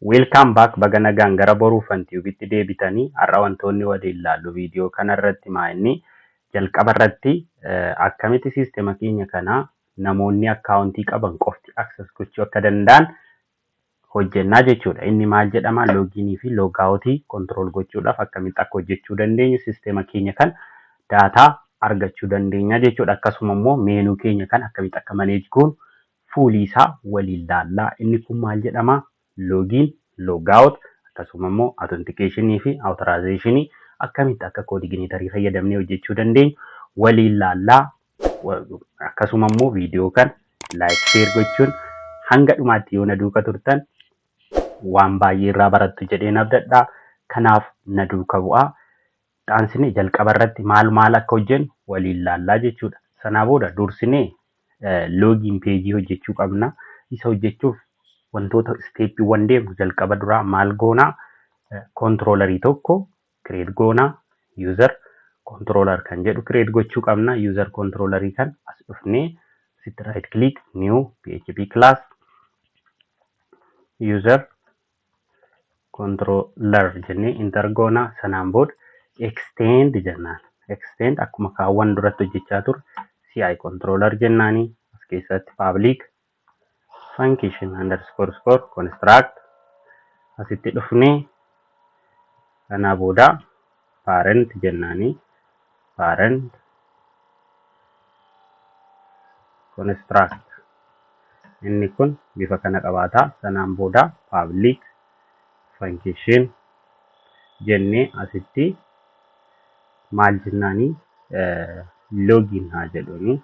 Welcome back, baga nagaan gara Boruufan Tiyuubitti deebitanii. Har'a wantoonni waliin ilaallu viidiyoo kanarratti maa inni jalqaba irratti akkamitti siistema keenya kanaa namoonni akkaawuntii qaban qofti access gochuu akka danda'an hojjennaa jechuudha. Inni maal jedhama? Login fi logout control gochuudhaaf akkamitti akka hojjechuu dandeenyu, siistema keenya kan daataa argachuu dandeenya jechuudha. Akkasuma immoo menu keenya kan akkamitti akka manage goonu fuulii isaa waliin laallaa. Inni kun maal jedhama? Login, logout, akkasuma immoo authentication fi authorization akkamitti akka CodeIgniter fayyadamnee hojjechuu dandeenyu waliin laallaa. Akkasuma immoo viidiyoo kan like, share gochuun hanga dhumaatti yoo na duuka turtan waan baay'ee irraa barattu jedheen abdadhaa. Kanaaf na duuka bu'aa. Xaansinee jalqaba irratti maal maal akka hojjennu waliin laallaa jechuudha. Sanaa booda dursinee login page hojjechuu qabna. Isa hojjechuuf wantoota stepiiwwan deemnu jalqaba duraa maal goonaa? Controller tokko create goonaa. User controller kan jedhu create gochuu qabna. User controller kan as dhufnee sitti right click, new PHP class, user controller jennee enter goonaa. Sanaan booda extend jennaan. Extend akkuma kaawwan duratti hojjechaa turre CI controller jennaanii, as keessatti public function underscore score construct asitti dhufnee, kanaa booda parent jennaanii, parent construct inni kun bifa kana qabaata. Sanaan booda public function jennee asitti maal jennaanii? Login haa jedhuuni.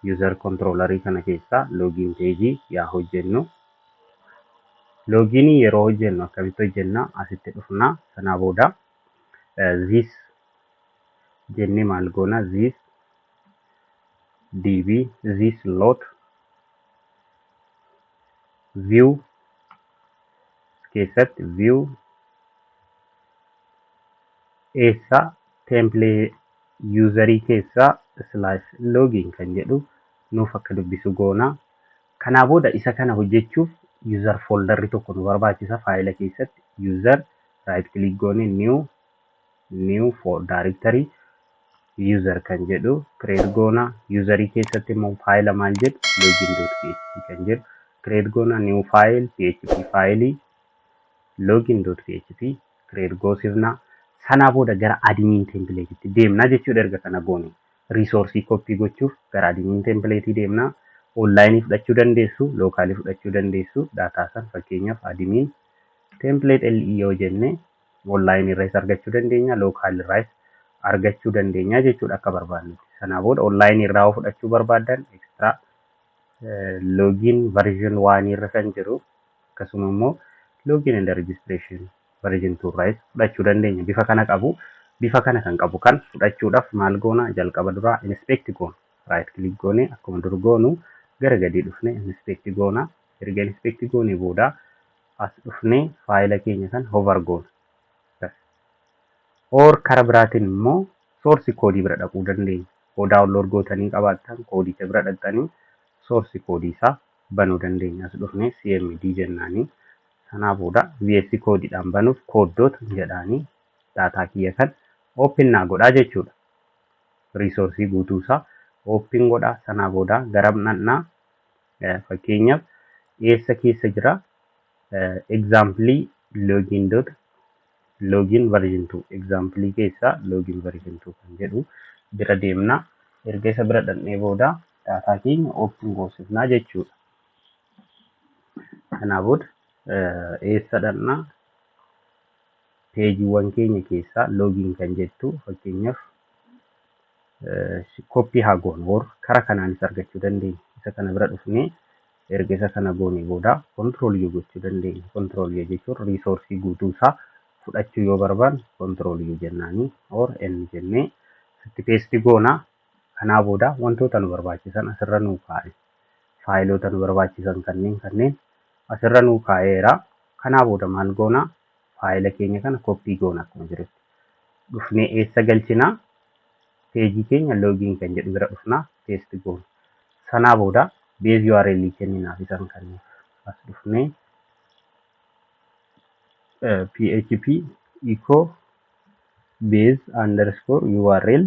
User controller kana keessaa login page yaa hojjennu. Login yeroo hojjennu akkamitti hojjenna? Asitti dhufna. Sanaa booda this jennee maal goona? This db this dot view keessatti view eessa? Template user keessaa /login kan jedhu nuuf akka dubbisu goona. Kanaa booda isa kana hojjechuuf user folderri tokko nu barbaachisa. Faayila keessatti user right click goone, new for directory, user kan jedhu create goona. Userii keessatti immoo faayila maal jedhu? login.php kan jedhu create goona. New file, php faayilii login.php create goosifna. Sanaa booda gara admin template deemna jechuudha. Erga kana goone resource copy gochuuf gara admin template deemna. Online fudhachuu dandeessu, local fudhachuu dandeessu. Daataa san fakkeenyaaf admin template LE yoo jenne online irraas argachuu dandeenya, local irraas argachuu dandeenya jechuudha, akka barbaannutti. Sanaa booda online irraa yoo fudhachuu barbaaddan extra login version 1 irra kan jiru, akkasuma immoo login and registration version 2 irraas fudhachuu dandeenya. Bifa kana qabu, bifa kana kan qabu kan fudhachuudhaaf maal goona? Jalqaba duraa inspect goona. Right click goone, akkuma dur goonu gara gadii dhufne inspect goona. Erga inspect goone booda as dhufnee faayila keenya kan hover goona. Or kara biraatiin immoo source code bira dhaquu dandeenya. Yoo download gootanii qabaattan koodicha bira dhaqxanii source code isaa banuu dandeenya. As dhufnee CMD jennaanii, sanaa booda VS koodiidhaan banuuf code dot jedhaanii daataa kiyya kan open naa godhaa jechuudha. Resource guutuu isaa open godhaa. Sanaa booda gara dhaqnaa. Fakkeenyaaf eessa keessa jira? Example login dot login version 2, example keessaa login version 2 kan jedhu bira deemna. Erga isa bira dhaqnee booda daataa keenya open goosifnaa jechuudha. Kanaa booda eessa dhaqnaa? Peejiiwwan keenya keessaa login kan jettu fakkeenyaaf copy haa goonu, or kara kanaanis argachuu dandeenya. Isa kana bira dhufnee erga isa kana goone booda control U gochuu dandeenya. Control U jechuun resource guutuu isaa fudhachuu yoo barbaanne control U jennaanii or N jennee sitti paste goonaa. Kanaa booda wantoota nu barbaachisan asirra nuu kaa'e. Faayiloota nu barbaachisan kanneen asirra nuu kaa'eera. Kanaa booda maal goonaa? Faayila keenya kana copy goona akkuma jirutti. Dhufnee eessa galchinaa? Peejii keenya login kan jedhu bira dhufnaa, paste goona. Sanaa booda base URL kenninaaf isaan kanneen. As dhufnee PHP echo base_URL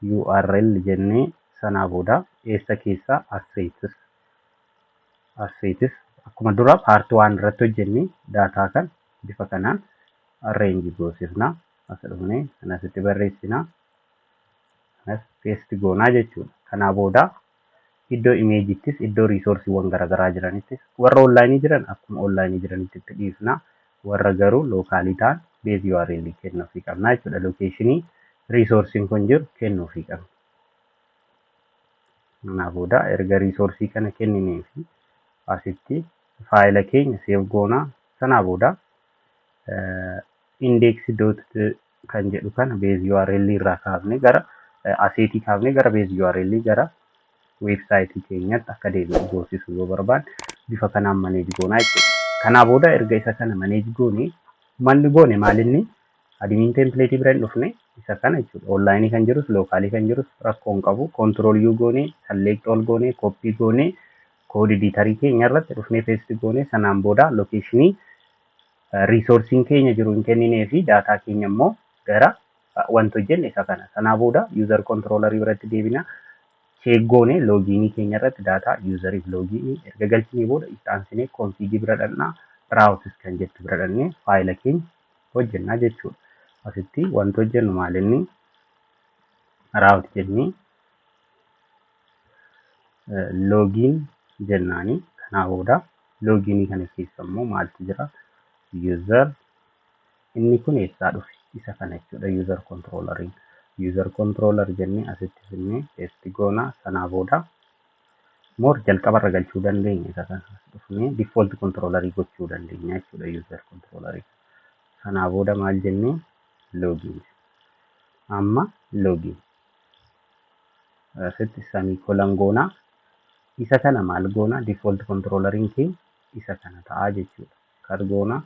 URL jennee, sanaa booda eessa keessaa? Assets. Assets akkuma dura part 1 irratti hojjenne data kan bifa kanaan arrange goosifna. As dhufnee kan asitti barreessina, kanas paste goonaa jechuudha. Kanaa booda iddoo imageittis, iddoo resourceiiwwan garaagaraa jiranittis, warra onlineii jiran akkuma onlineii jiranitti itti dhiifna. Warra garuu localii ta'an base URL kennuufii qabna jechuudha. Locationii resourceiin kun jiru kennuufii qabna. Kanaa booda erga resourceii kana kenninee fi asitti faayila keenya save goonaa. Sanaa booda index dot kan jedhu kana base URL irraa kaafne gara assetii kaafne gara base URL, gara websiteii keenyatti akka deebi'u goosisuu yoo barbaanne, bifa kanaan manage goonaa jechuudha. Kanaa booda erga isa kana manage goone, manni goone maalinni admin templateii bira hin dhufne isa kana jechuudha. Onlineii kan jirus localii kan jirus rakkoo hin qabu. Control U goone, select all goone, copy goone, code editorii keenya irratti dhufnee paste goone. Sanaan booda locationii resourceiin keenya jiru hin kenninee fi data keenya immoo gara wanti hojjenne isa kana. Sanaa booda user controllerii biratti deebina. Check goone, loginii keenya irratti data useriif loginii erga galchinee booda, itti aansinee configii bira dhaqnaa, routes kan jettu bira dhaqnee faayila keenya hojjennaa jechuudha. Asitti wanti hojjennu maalinni route jennee login jennaani. Kanaa booda loginii kana keessa immoo maaltu jira? User inni kun eessaa dhufe? Isa kana jechuudha user controlleriin. User controller jennee asitti finnee paste goona. Sanaa booda more jalqabarra galchuu dandeenya. Isa kana dhufnee default controllerii gochuu dandeenya jechuudha user controllerii. Sanaa booda maal jennee? Login. Amma login asitti semicolon goonaa. Isa kana maal goona? Default controlleriin keenya isa kana ta'aa jechuudha. Kar goona,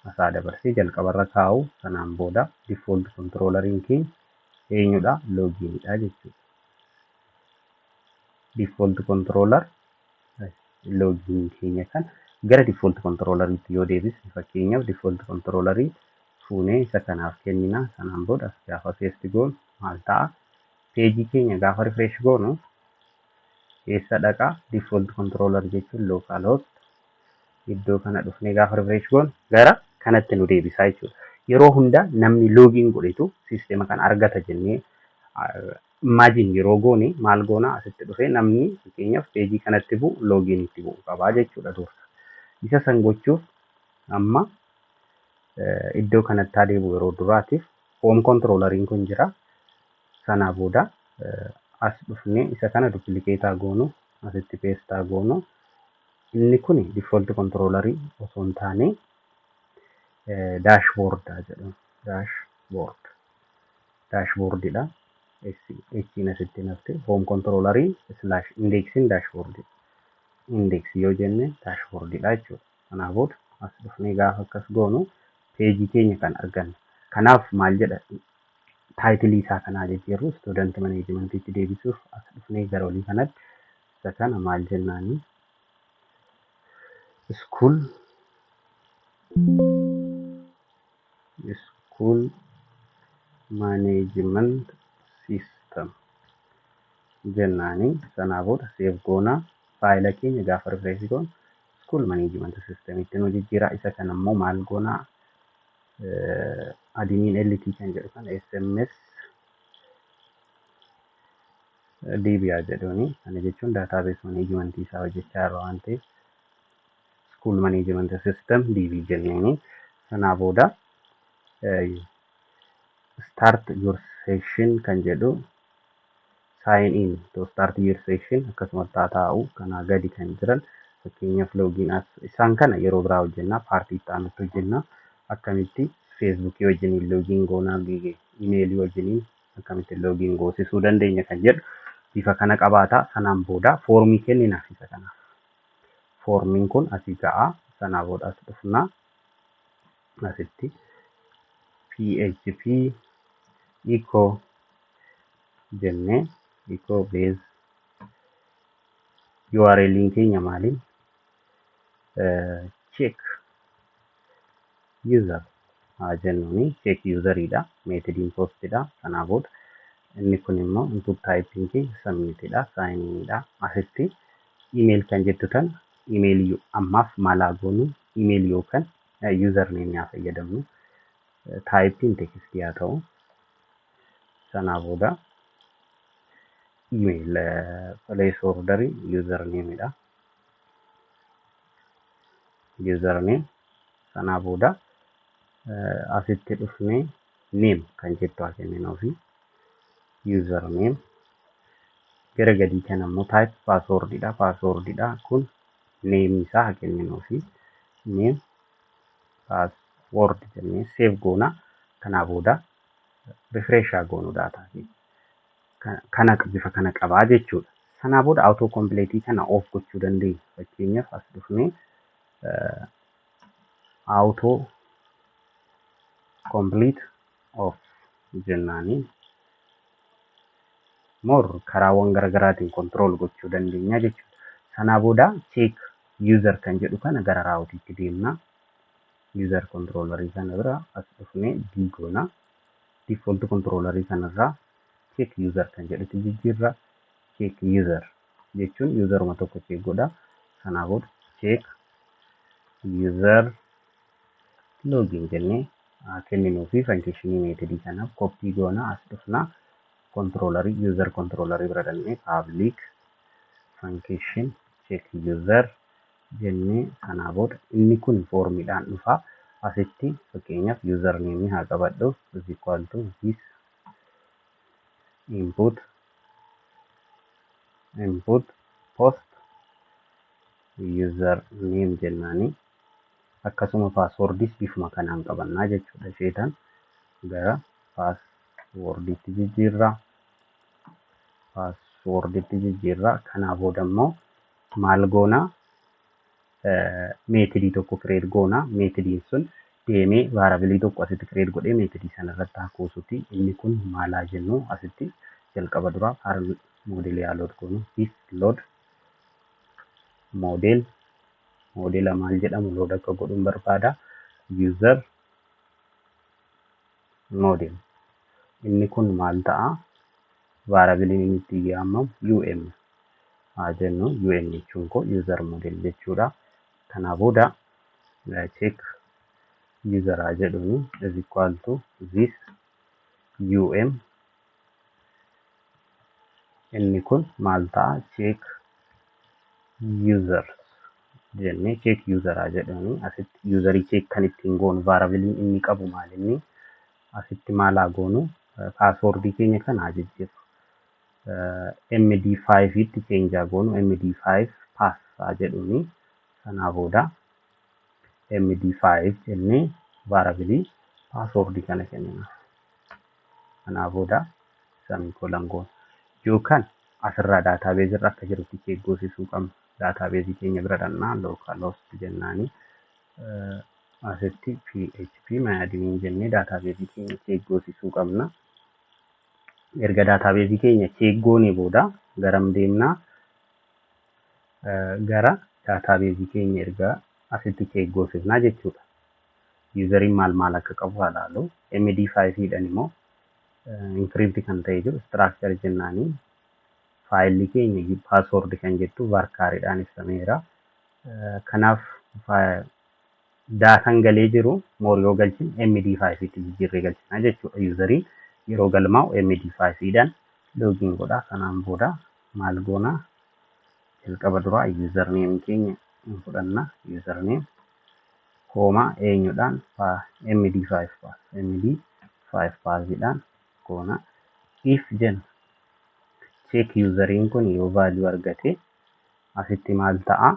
asaa dabarsee jalqabarra kaa'u. Sanaan booda default controlleriin keenya eenyudha? Loginidha jechuudha. Default controller login keenya kan gara default controlleriitti yoo deebisne, fakkeenyaaf default controllerii fuunee isa kanaaf kennina. Sanaan booda gaafa paste goonu maal ta'a? Pageii keenya gaafa refresh goonu eessa dhaqaa? Default controller jechuun localhost iddoo kana dhufnee gaafa refresh goonu gara kanatti nu deebisaa jechuudha. Yeroo hunda namni login godhetu siistema kana argata jennee imagine yeroo goone, maal goona? Asitti dhufee namni fakkeenyaaf pageii kanatti bu'u login itti bu'u qabaa jechuudha dursa. Isa san gochuuf amma iddoo kanatti adeemu yeroo duraatiif home controlleriin kun jira. Sanaa booda as dhufnee isa kana duplicateaa goonu, asitti pasteaa goonu. Inni kun default controllerii osoo hin taane dashboardaa jedhama. Dashboard dashboardidha. H'n asitti nafte home controllerii slash indexiin dashboardidha. Indexii yoo jenne dashboardidha jechuudha. Kanaa booda as dhufnee gaafa akkas goonu pageii keenya kan arganna. Kanaaf maal jedha? Titleii isaa kanaa jijjiirru, student managementiitti deebisuuf as dhufnee gara olii kanatti isa kana maal jennaani? School management system jennaani. Sanaa booda save goonaa. Faayila keenya gaafa refresh goonu school management systemitti nu jijjiira. Isa kana immoo maal goonaa? Admin LT kan jedhu kana SMS DB jedhuuni. Kana jechuun database management isaa hojjechaa jirra waan ta'eef school management system DB jenneeni. Sanaa booda start your session kan jedhu, sign in to start your session akkasumatti haa taa'u. Kanaa gadi kan jiran, fakkeenyaaf login as, isaan kana yeroo biraa hojjennaa, partii itti aanutti hojjennaa. Akkamitti Facebookii wajjiniin login goonaa, emailii wajjiniin akkamitti login goosisuu dandeenya kan jedhu bifa kana qabaata. Sanaan booda formii kenninaaf isa kanaaf. Formiin kun asii ga'a. Sanaa booda as dhufnaa, asitti PHP echo jennee, echo base URL'n keenya maaliin? Check User haa jennuuni, check useriidha. Methodiin postidha. Sanaa booda inni kun immoo input typing keenya submitidha. Sign inidha. Asitti email kan jettu tan email ammaaf maal haa goonu? Email yookaan username haa fayyadamnu. Typing text haa ta'u. Sanaa booda email placeholder username dha. Username, sanaa booda asitti dhufnee name kan jettu haa kenninuufi. Username gara gadii kana immoo type passwordidha. Passwordidha kun name isaa haa kenninuufi. Name password jennee save goona. Kanaa booda refresh haa goonu daataa keenya. Kana bifa kana qabaa jechuudha. Sanaa booda auto complete kana off gochuu dandeenya. Fakkeenyaaf, as dhufnee auto complete off jennaanii more karaawwan garaagaraatiin control gochuu dandeenya jechuudha. Sanaa booda check user kan jedhu kana gara routeiitti deemna. User controllerii kana bira as dhufnee diigoona. Default controllerii kanarraa check user kan jedhutti jijjiirra. Check user jechuun useruma tokko check godha. Sanaa booda check user login jennee kenninuu fi functionii methodii kanaaf copy goona. As dhufna, controllerii, user controllerii bira dhaqnee public function check user jennee, sanaa booda inni kun formiidhaan dhufa. Asitti fakkeenyaaf username haa qabadhu, is equal to this input post username jennaani. Akkasuma passwordis bifuma kanaan qabannaa jechuudha. Isheetan gara passwordiitti jijjiirraa. Passworditti jijjiirraa. Kanaa booda immoo maal goonaa? Methodii tokko create goonaa. Methodiin sun deemee variableii tokko asitti create godhee methodii sana irratti haa kuusuti. Inni kun maal haa jennu? Asitti jalqaba duraa form modelii haa load goonu. This load model, modela maal jedhamu load akka godhuun barbaada? User model. Inni kun maal ta'a? Variableiin inni itti yaamamu um haa jennu. Um jechuun koo user model jechuudha. Kanaa booda check user haa jedhuuni, is equal to this um. Inni kun maal ta'a? Check users jennee check user haa jedhuuni. Asitti userii check kan ittiin goonu variableiin inni qabu maal inni? Asitti maal haa goonu? Passwordii keenya kana haa jijjiirru. MD5 tti change haa goonu. MD5 pass haa jedhuuni. Sanaa booda MD5 jennee variableii passwordii kana kenninaaf. Kanaa booda semicolon goona. Yookaan asirraa databaseii irra akka jirutti check goosisuu qabna. Databaseii keenya bira dhaqnaa, localhost jennaani asitti PHP myadmin jennee databaseii keenya check goosisuu qabna. Erga databaseii keenya check goone booda garam deemnaa? Gara databaseii keenya erga asitti check goosifnaa jechuudha. Useriin maal maal akka qabu haa ilaallu. MD5 dhaan immoo encrypt kan ta'e jiru structure jennaanii filelli keenya password kan jettu varchariidhaan ibsameera. Kanaaf daataan galee jiru more yoo galchine MD5 tti jijjiirree galchina jechuudha. Useriin yeroo galmaa'u MD5 dhaan login godha. Sanaan booda maal goona? Jalqaba duraa username keenya hin fudhanna. Username comma eenyudhaan? MD5 pass, MD5 passiidhaan goona. If jenna, check useriin kun yoo value argate asitti maal ta'a?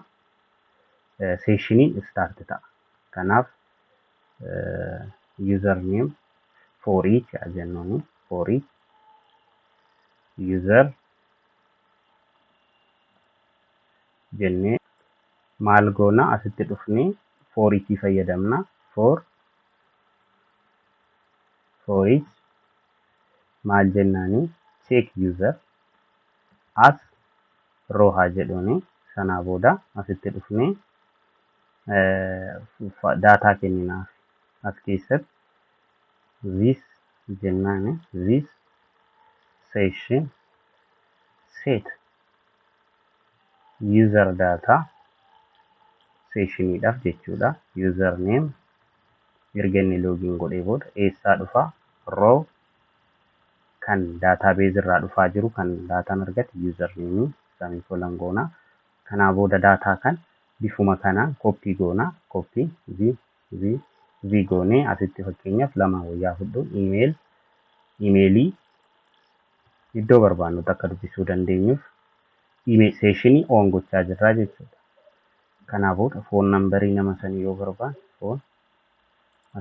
Sessioniin start ta'a. Kanaaf username for each haa jennuuni, for each user jennee maal goona? Asitti dhufnee for each fayyadamna. For each maal jennaani? Check user as row haa jedhuuni. Sanaa booda asitti dhufnee daataa kenninaaf. As keessatti this jennaan this session set user data sessioniidhaaf jechuudha. Username erga inni login godhee booda eessaa dhufaa? Row kan database irraa dhufaa jiru kan daataan argate username semicolon goonaa. Kanaa booda daataa kan bifuma kanaan copy goonaa. Copy v v v goonee asitti fakkeenyaaf lama wayyaa fudhu email emailii iddoo barbaannutti akka dubbisuu dandeenyuuf email sessionii on gochaa jirraa jechuudha. Kanaa booda phone numberii nama sanii yoo barbaanne phone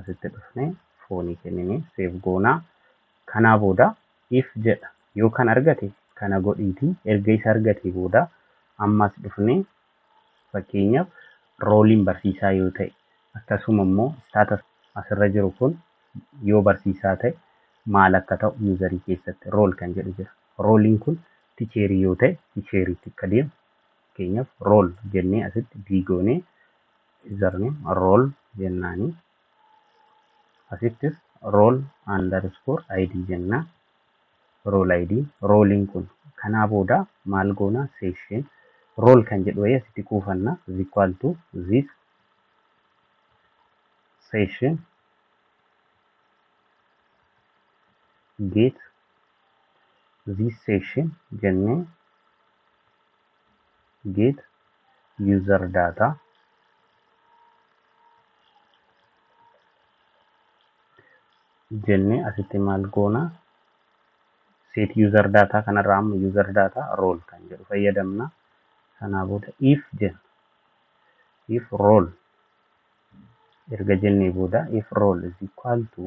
asitti dhufnee phoneii kenninee save goonaa. Kanaa booda if jedha yoo kan argate kana godhiitii erga isa argate booda ammas dhufnee fakkeenyaaf roleiin barsiisaa yoo ta'e akkasuma immoo status asirra jiru kun yoo barsiisaa ta'e maal akka ta'u userii keessatti role kan jedhu jira. Roleiin kun teacherii yoo ta'e teacheriitti akka deemu fakkeenyaaf role jennee asitti d goonee username role jennaanii asittis role underscore id jennaa role id roleiin kun kanaa booda maal goona session role kan jedhu wayii asitti kuufanna is equal to this session get this session jennee get user data jennee asitti maal goona set user data kanarraa amma user data role kan jedhu fayyadamna. Sanaa booda if jenna if role erga jennee booda if role is equal to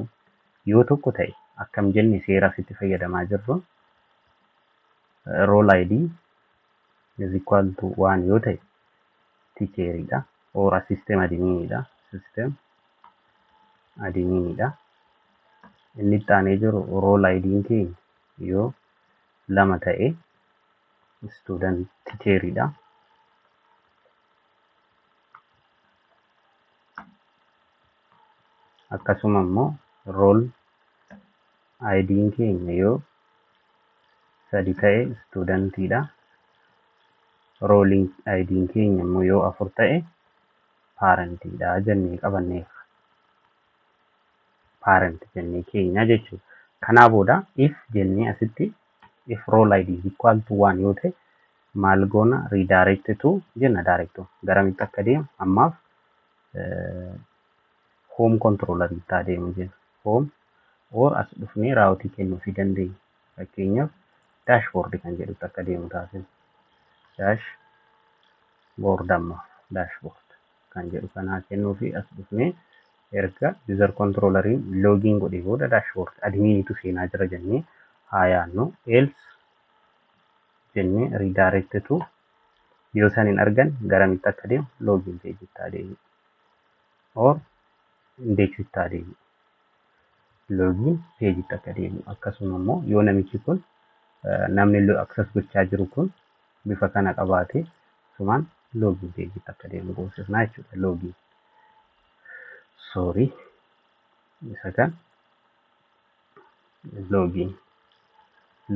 yoo tokko ta'e akkam jenne seera asitti fayyadamaa jirru role id is equal to 1 yoo ta'e teacheriidha or system adminidha system adminidha. Inni itti aanee jiru role id keenya yoo lama ta'e student teacheriidha. Akkasuma immoo role id keenya yoo sadi ta'e studentiidha. Role id keenya immoo yoo afur ta'e parentiidha jennee qabanneerra. Parent jennee keenya jechuudha. Kanaa booda if jennee asitti if role id is equal to 1 yoo ta'e maal goona redirect to jenna direct to garamitti akka deemu ammaaf home controller itti adeemu jenna. Home or as dhufnee routeii kennuufii dandeenya. Fakkeenyaaf dashboard kan jedhutti akka deemu taasisna. Dashboard ammaaf dashboard kan jedhu kanaa kennuufi as dhufnee erga user controlleriin login godhee booda dashboard adminiitu seenaa jira jennee haa yaadnu. Else jennee redirect to yoo san hin argan garamitti akka deemu login page itti adeemu or index itti adeemu login page itti akka deemu akkasuma immoo yoo namichi kun namni access gochaa jiru kun bifa kana qabaate sumaan login page itti akka deemu goosifnaa jechuudha. Login sorry isa kan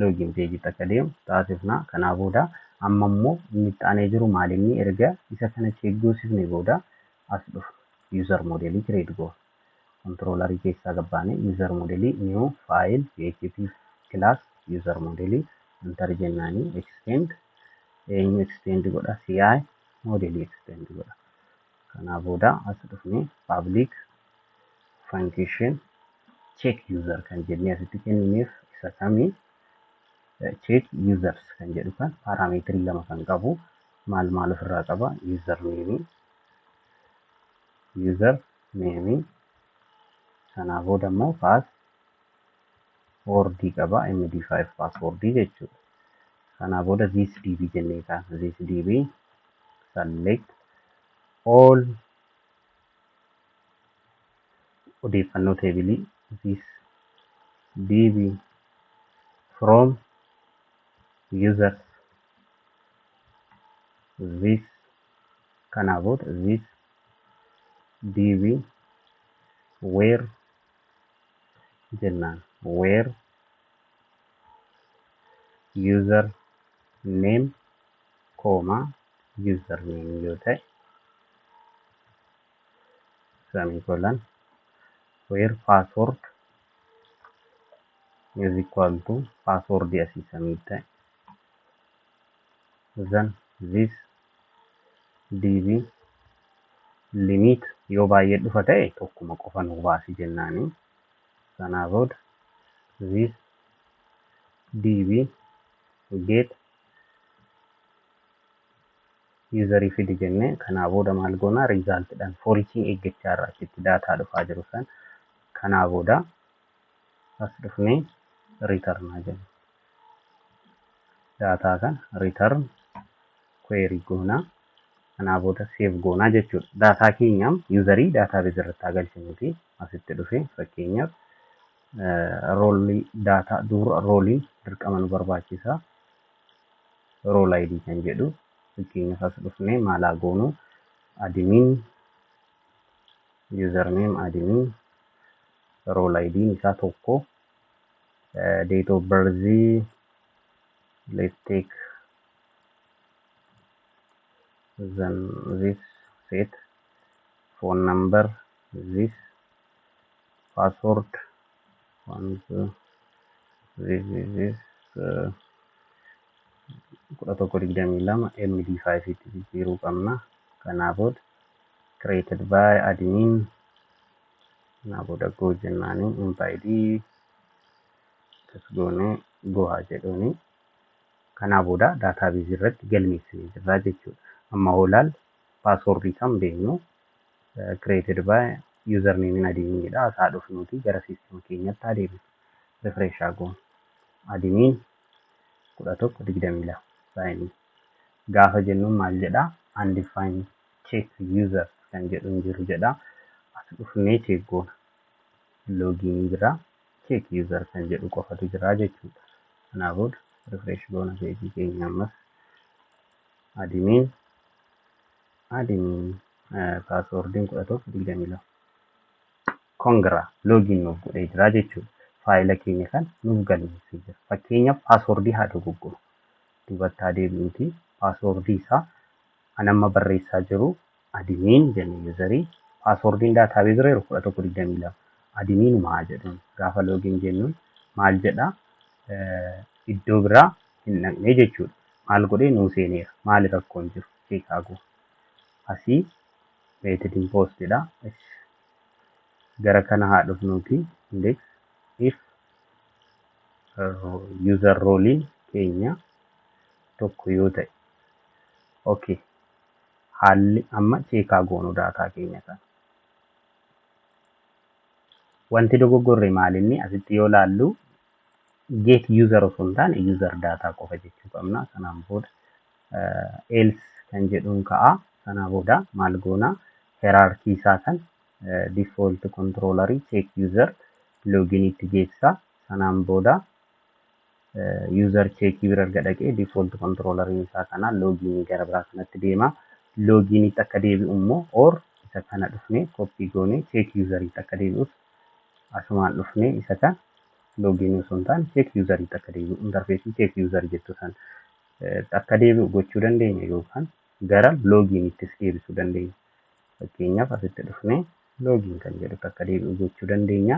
login page itti akka deemu taasifnaa. Kanaa booda amma immoo inni itti aanee jiru maalinni erga isa kana check goosifne booda as dhufu user modelii create goona. Controllerii keessaa gabbaanee user modelii new file php class user modelii enter jennaanii extend eenyu extend godha ci modelii extend godha. Kanaa booda as dhufnee public function check user kan jennee asitti kennineef isa kamii check users kan jedhu kan parameterii lama kan qabu maal maal ofirraa qaba user name sanaa booda immoo passwordii qaba md5 passwordii jechuudha. Sanaa booda this db jennee kaasna this db select all odeeffannoo tableii this db from users this kanaa booda this db Where jennaan, where user name comma user name yoo ta'e semicolon, where password is equal to password asii samii ta'e, then this db limit yoo baay'ee dhufa ta'e tokkuma qofa nu baasi jennaani. Sanaa booda this db get userii fidi jennee, kanaa booda maal goona? Resultidhaan foreachiin eeggachaa irra achitti daataa dhufaa jiru san. Kanaa booda as dhufnee return jenna. Daataa kan return query goonaa, kanaa booda save goonaa jechuudha. Daataa keenyaam userii database irratti haa galchinuuti asitti dhufe fakkeenyaaf roleii daataa dura roleiin dirqama nu barbaachisa. Role ID kan jedhu fakkeenyaaf as dhufnee maal haa goonu? Admin, username admin, role ID isaa 1, date of birth, let's take then this set, phone number this, password one two this this this 1122 MD5 itti jijjiiruu qabna. Kanaa booda created by admin. Kanaa booda go jennaani, emp ID akkas goonee go haa jedhuuni. Kanaa booda database irratti galmeessinee jirra jechuudha. Amma hoo ilaalle passwordii kan beeknu, created by username adminidha. Asaa dhufnuuti gara systema keenyatti haa deebinu. Refresh haa goonu. Admin 1122 sign gaafa jennuun maal jedhaa? Undefined check user kan jedhu hin jiru jedhaa. As dhufnee check goona. Loginii jira, check user kan jedhu qofatu jira jechuudha. Kanaa booda refresh goona pageii keenya. Ammas admin admin, passwordiin 1122. Congra, login nuuf godhee jira jechuudha. Faayila keenya kan nuuf galmeessee jira. Fakkeenyaaf passwordii haa dogoggoru. Duubatti haa deebi'uuti passwordii isaa an amma barreessaa jiru admin jenne, userii passwordiin database irra jiru 1122 adminuma haa jedhuun. Gaafa login jennuun maal jedhaa? Iddoo biraa hin dhaqne jechuudha. Maal godhee nuu seeneera. Maali rakkoon jiru? Check haa goonu. Asii methodiin postidha. Gara kana haa dhufnuuti index if user roleiin keenya 1 yoo ta'e, okay, haalli amma check haa goonu daataa keenya kana. Wanti dogoggorre maalinni? Asitti yoo laallu get user osoo hin taane user data qofa jechuu qabna. Sanaan booda else kan jedhuun ka'a. Sanaa booda maal goona? Hierarchy isaa kan default controllerii check user login itti geessa. Sanaan booda user checkii bira erga dhaqee default controlleriin isaa kana loginii gara biraa kanatti deema. Loginitti akka deebi'u immoo or isa kana dhufnee copy goonee check useriitti akka deebi'us asumaan dhufnee isa kan loginii osoo hin taane check useriitti akka deebi'u, interfaceii check user jettu san akka deebi'u gochuu dandeenya yookaan gara loginittis deebisuu dandeenya. Fakkeenyaaf asitti dhufnee login kan jedhutti akka deebi'u gochuu dandeenya.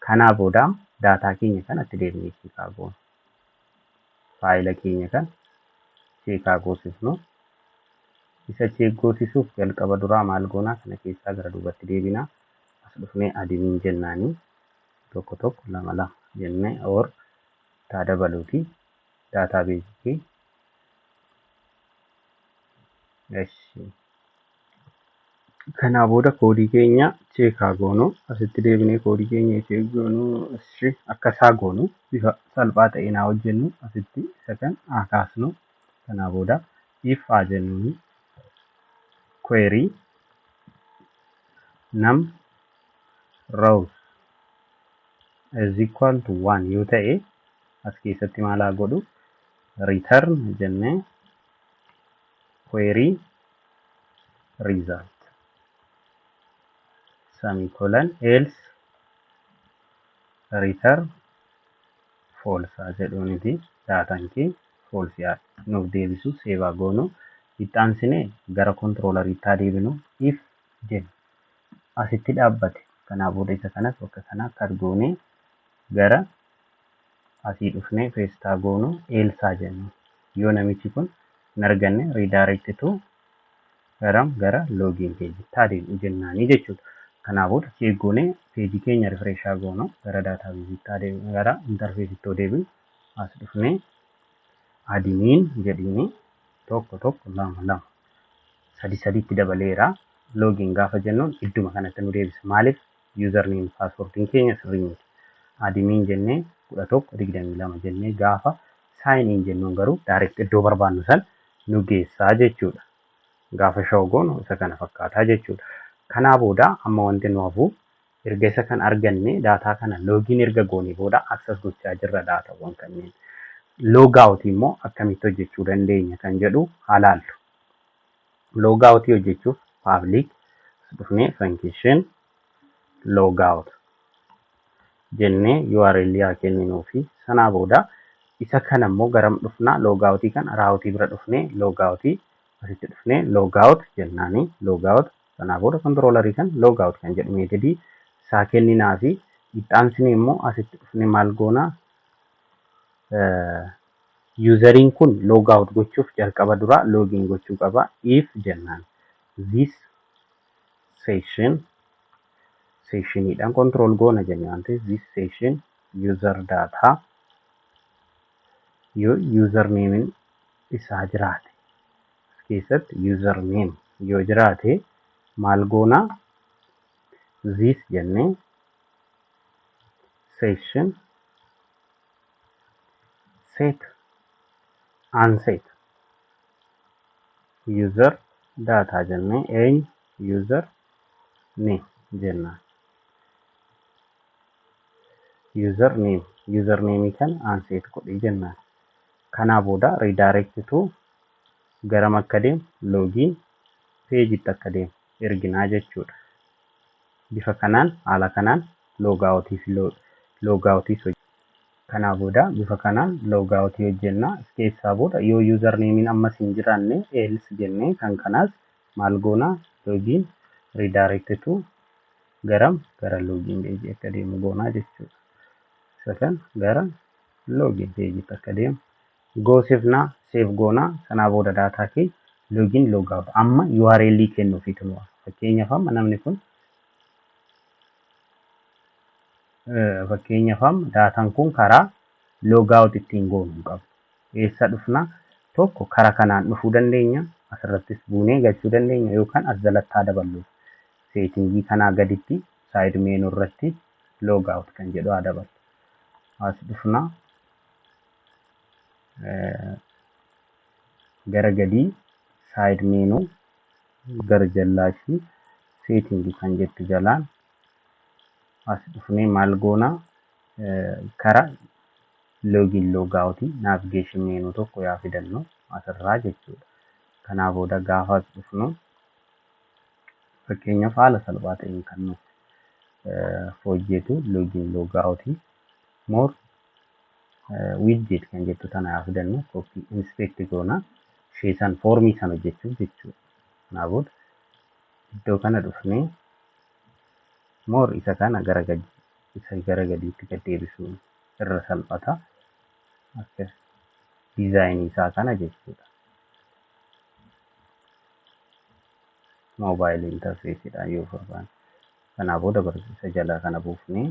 Kanaa booda daataa keenya kanatti deebinee check haa goonu. Faayila keenya kan check haa goosifnu. Isa check goosisuuf jalqaba duraa maal goonaa? Kana keessaa gara duubatti deebinaa. As dhufnee admin jennaanii 1122 jennee or taa dabaluuti databaseii keenya. Kanaa booda codeii keenya check haa goonu. Asitti deebinee codeii keenya check goonu. Akkas haa goonu, bifa salphaa ta'een haa hojjennu. Asitti isa kan haa kaasnu. Kanaa booda if haa jennuuni query num rows is equal to one yoo ta'e, as keessatti maal haa godhu? Return jennee query result. Semicolon, else return false jedhuuniti daataan kee false nuuf deebisu. Save goonu. Itti aansinee gara controlleriitti haa deebinu. If jenna, asitti dhaabbate. Kanaa booda isa kanas bakka kanaa cut goonee gara asii dhufnee paste goonu. Else jennu, yoo namichi kun hin arganne redirect to garam? Gara login pageitti haa deebi'u jennaanii jechuudha. Kanaa booda check goonee pageii keenya refresh goonu. Gara databaseitti haa deebinu, gara interfaceitti yoo deebinu, as dhufnee admin jedhiini 1 1 2 2 3 sadiitti dabaleera. Login gaafa jennuun idduma kanatti nu deebisa. Maaliif? Username passwordiin keenya sirrii miti. Admin jennee 11 22 jennee gaafa sign in jennuun garuu direct iddoo barbaannu san nu geessaa jechuudha. Gaafa show goonu isa kana fakkaataa jechuudha. Kanaa booda amma wanti nu hafu, erga isa kan arganne, daataa kana login erga goonee booda access gochaa jirra daataawwan kanneen. Logout immoo akkamitti hojjechuu dandeenya kan jedhu haa laallu. Logout hojjechuuf public dhufnee function logout jennee URL haa kenninuufi. Sanaa booda isa kana immoo garam dhufnaa? Logoutii kana routeii bira dhufnee logoutii asitti dhufnee logout jennaani. Logout, sanaa booda controllerii kan logout kan jedhu methodii isaa kenninaa fi itti aansinee immoo asitti dhufnee maal goonaa? Useriin kun logout gochuuf jalqaba dura login gochuu qaba. If jennaan, this session, sessioniidhaan control goona jenne waan ta'eef, this session user data yoo username isaa jiraate, as keessatti username yoo jiraate maal goonaa? This jennee session set unset user data jennee eenyu? User name jennaan. User name, user name kan unset godhee jennaan. Kanaa booda redirect to garam akka deemu? Login pageitti akka deemu erginaa jechuudha. Bifa kanaan, haala kanaan logoutii fi logoutii. Kanaa booda bifa kanaan logoutii hojjennaa. As keessaa booda yoo usernameiin ammas hin jiraanne, else jennee kan kanaas maal goonaa? Login redirect to garam? Gara login pageii akka deemu goonaa jechuudha. Isa kan gara login pageiitti akka deemu goosifnaa, save goonaa. Sanaa booda daataa kee login, logout amma URL kennuufiitu nu. Fakkeenyaaf amma namni kun, fakkeenyaaf amma daataan kun karaa logout ittiin goonu hin qabu. Eessa dhufnaa? Tokko karaa kanaan dhufuu dandeenya. Asirrattis buunee galchuu dandeenya yookaan as jalatti haa daballu. Settingii kanaa gaditti side menu irratti logout kan jedhu haa daballu. As dhufnaa, gara gadii side menu gara jallaa ishii settingii kan jettu jalaan as dhufnee maal goonaa? Kara login logoutii navigation menu tokko yaa fidannu asirraa jechuudha. Kanaa booda gaafa as dhufnu, fakkeenyaaf haala salphaa ta'een kan nuuf hojjetu login logoutii more widget kan jettu tana yaa fidannu. Copy, inspect goona, ishee san formii san hojjechuuf jechuudha. Kanaa booda iddoo kana dhufnee more isa kana gara gadi, isa gara gadiitti gad deebisuun irra salphata. Akka designii isaa kana jechuudha. Mobile interfaceiidhaan yoo barbaanne. Kanaa booda isa jalaa kana buufnee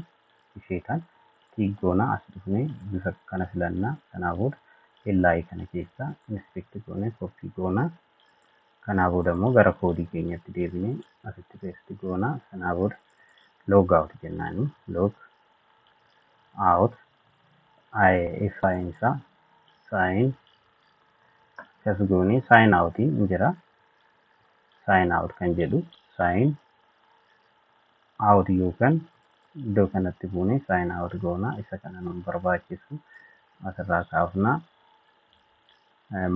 ishee kan tick goonaa, as dhufnee bifa kana filannaa. Kanaa booda LI kana keessaa inspect goonee copy goonaa. Kanaa booda immoo gara codeii keenyatti deebinee asitti paste goonaa. Kanaa booda log out jennaani, log out fi isaa sign akkas goonee sign outiin ni jira. Sign out kan jedhu sign out yookaan iddoo kanatti buunee sign out goonaa. Isa kana nun barbaachisu, asirraa kaafnaa.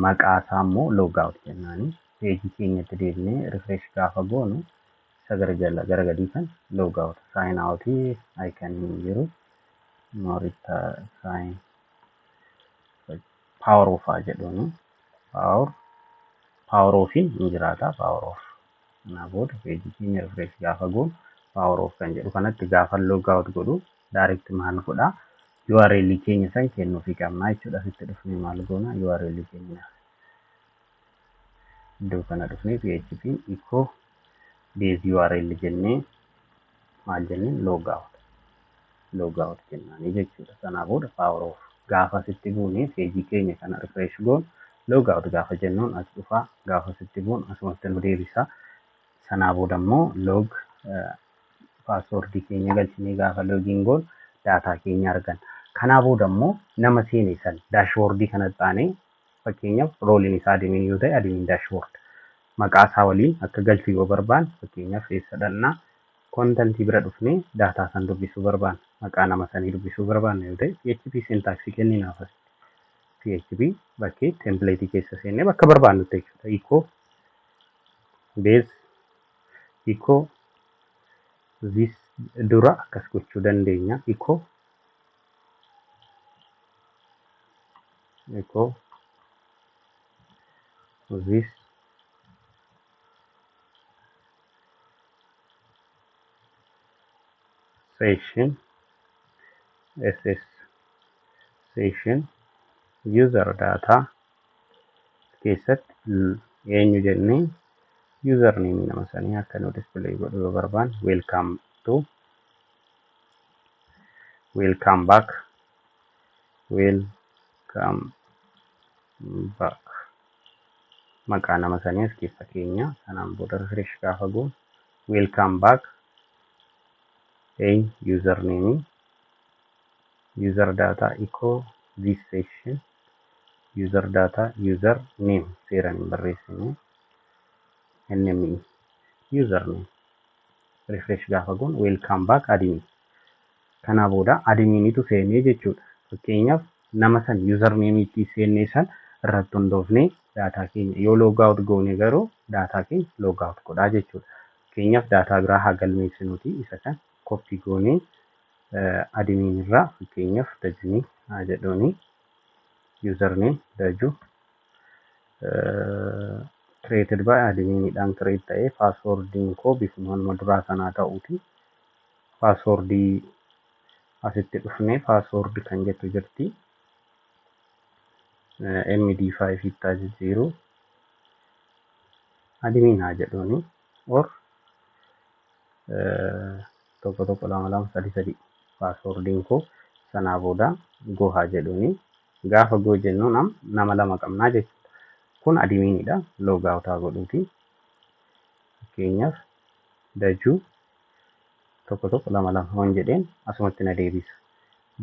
Maqaa isaa immoo log out jennaani. Pageii keenyatti deebinee refresh gaafa goonu Isa gara jala gara gadii kan log out, sign out icon hin jiru. Moorita sign power off haa jedhuuni. Power off hin jiraata, power off. Kanaa booda peejii keenya refresh gaafa goonu, power off kan jedhu kanatti gaafa log out godhu, direct maal godhaa? URL keenya san kennuufii qabnaa jechuudha. Asitti dhufnee maal goona? URL keenya iddoo kana dhufnee PHP echo base URL jennee, maal jennee, log out, log out jennaanii jechuudha. Sanaa booda power off gaafa asitti buunee peejii keenya kana refresh goonu, log out gaafa jennuun as dhufaa, gaafa asitti buunu asumatti nu deebisaa. Sanaa booda immoo log passwordii keenya galchinee gaafa login goonu daataa keenya arganna. Kanaa booda immoo nama seene san dashboardii kanatti aanee, fakkeenyaaf roleiin isaa admin yoo ta'e, admin dashboard maqaa isaa waliin akka galchu yoo barbaanne, fakkeenyaaf eessa dhaqnaa? Contentii bira dhufnee daataa san dubbisuu barbaanna, maqaa nama sanii dubbisuu barbaanna yoo ta'e, PHP syntaxii kenninaaf asitti. PHP bakkee templateii keessa seennee bakka barbaannutti jechuudha. Echo base echo this dura akkas gochuu dandeenya. Echo this session ss session user data keessatti eenyu jennee username nama sanii akka nu display godhu yoo barbaanne, welcome to, welcome back, welcome back, maqaa nama sanii as keessa keenya. Sanaan booda refresh gaafa goonu, welcome back eenyu, username, user data echo this session user data user name, seeraan hin barreessine, nme username, refresh gaafa goonu, welcome back admin. Kanaa booda adminitu seenee jechuudha. Fakkeenyaaf nama san username itti seennee san irratti hundoofnee daataa keenya yoo log out goone garuu daataa keenya log out godhaa jechuudha. Fakkeenyaaf daataa biraa haa galmeessinuuti, isa kan copy goonee admin irraa, fakkeenyaaf Dajunii haa jedhuuni, username Daju, created by adminiidhaan create ta'ee, passwordiin koo bifuma duraa sanaa ta'uuti. Passwordii asitti dhufnee password kan jettu jirti. MD5 itti jijjiiru, admin haa jedhuuni, or 112233 passwordiin koo. Sanaa booda go haa jedhuuni. Gaafa go jennu nama lama qabnaa jechuudha. Kun adminiidha. Log out haa godhuuti. Fakkeenyaaf Dajuu 1122 yoon jedheen asumatti na deebisa.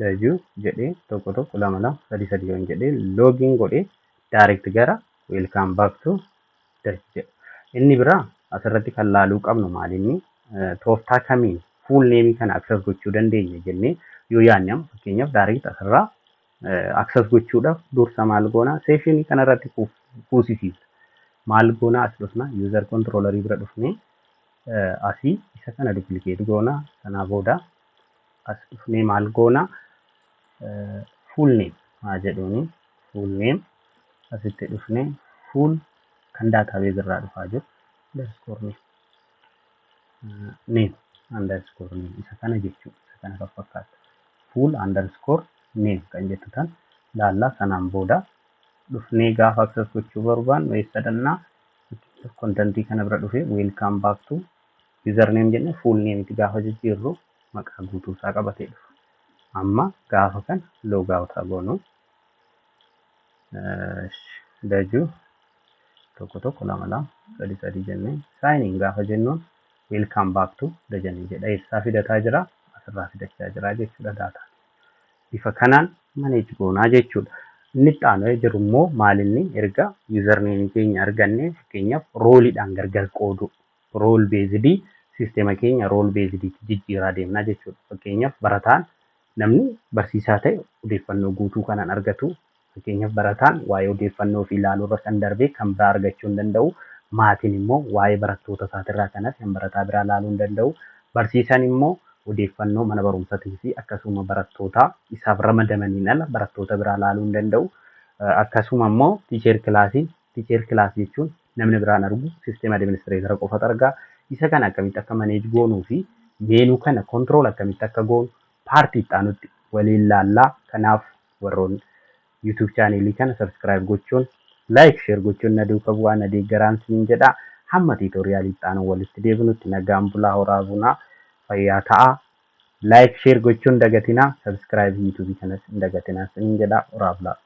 Dajuu jedhee 112233 yoon jedhee login godhee, direct gara welcome back to Daju jedha. Inni biraa asirratti kan laaluu qabnu maalinni, tooftaa kamiin full nameii kana access gochuu dandeenya jennee yoo yaadne, amma fakkeenyaaf direct asirraa access gochuudhaaf dursa maal goonaa? Sessionii kanarratti kuusisiisa. Maal goonaa? As dhufna, user controllerii bira dhufnee asii isa kana duplicate goonaa. Sanaa booda as dhufnee maal goonaa? Full name haa jedhuuni. Full name asitti dhufnee full kan database irraa dhufaa jiru underscore name, name underscore name, isa kana jechuudha. Isa kana kan fakkaatu full underscore name kan jettu tan laallaa. Sanaan booda dhufnee gaafa access gochuu barbaannu eessa dhannaa? Contentii kana bira dhufee welcome back to username jennee full name itti gaafa jijjiirru maqaa guutuu isaa qabatee dhufa. Amma gaafa kana log out haa goonu. Dajuu 112233 jennee sign in gaafa jennuun welcome back to Dajanii jedha. Eessaa fidataa jira? Asirraa fidachaa jira jechuudha daataa. Bifa kanaan manage goonaa jechuudha. Inni itti aanee jiru immoo maalinni, erga username keenya arganne, fakkeenyaaf roleiidhaan gargar qooduu. Role basedii systema keenya role basediitti jijjiiraa deemnaa jechuudha. Fakkeenyaaf barataan, namni barsiisaa ta'e odeeffannoo guutuu kanan argatu. Fakkeenyaaf barataan waa'ee odeeffannoo fi ilaaluu irra kan darbee kan biraa argachuu hin danda'u. Maatiin immoo waa'ee barattoota isaatirraa kanas kan barataa biraa laaluu hin danda'u. Barsiisaan immoo odeeffannoo mana barumsaatii fi akkasuma barattoota isaaf ramadamaniin ala barattoota biraa laaluu hin danda'u. Akkasuma immoo teacher classiin, teacher class jechuun namni biraan argu system administrator qofatu argaa. Isa kana akkamitti akka manage goonuu fi menu kana control akkamitti akka goonu part itti aanutti waliin laallaa. Kanaaf warroonni YouTube channelii kana subscribe gochuun, like, share gochuun na duuka bu'aa, na deeggaraan siin jedha. Hamma tutorialii itti aanu walitti deebinutti nagaan bulaa, horaa bunaa, fayyaa ta'aa. Like, share gochuun dagatinaa, subscribe YouTubeii kanas hin dagatinaa siin jedha, horaa bulaa.